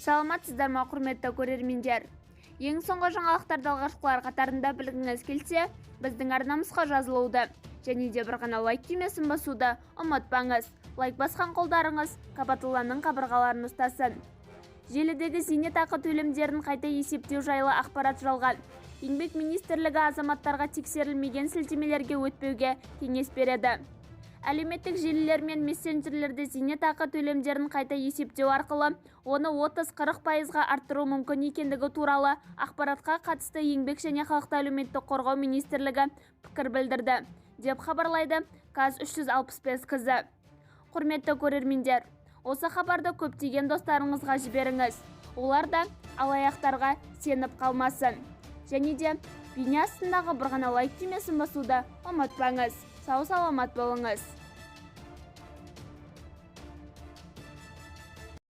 Саламатсыздар ма, құрметті көрермендер! Ең соңғы жаңалықтарды алғашқылар қатарында білгіңіз келсе, біздің арнамызға жазылуды және де бір ғана лайк түймесін басуды ұмытпаңыз. Лайк басқан қолдарыңыз Кабатулланың қабырғаларын ұстасын. Желідегі зейнетақы төлемдерін қайта есептеу жайлы ақпарат жалған. Еңбек министрлігі азаматтарға тексерілмеген сілтемелерге өтпеуге кеңес береді. Әлеуметтік желілер мен мессенджерлерде зейнетақы төлемдерін қайта есептеу арқылы оны 30-40 пайызға арттыру мүмкін екендігі туралы ақпаратқа қатысты Еңбек және халықты әлеуметтік қорғау министрлігі пікір білдірді, деп хабарлайды Қаз 365 кз. Құрметті көрермендер, осы хабарды көптеген достарыңызға жіберіңіз. Олар да алаяқтарға сеніп қалмасын. Және де бейне астындағы бір ғана лайк түймесін басуды ұмытпаңыз. Сау саламат болыңыз.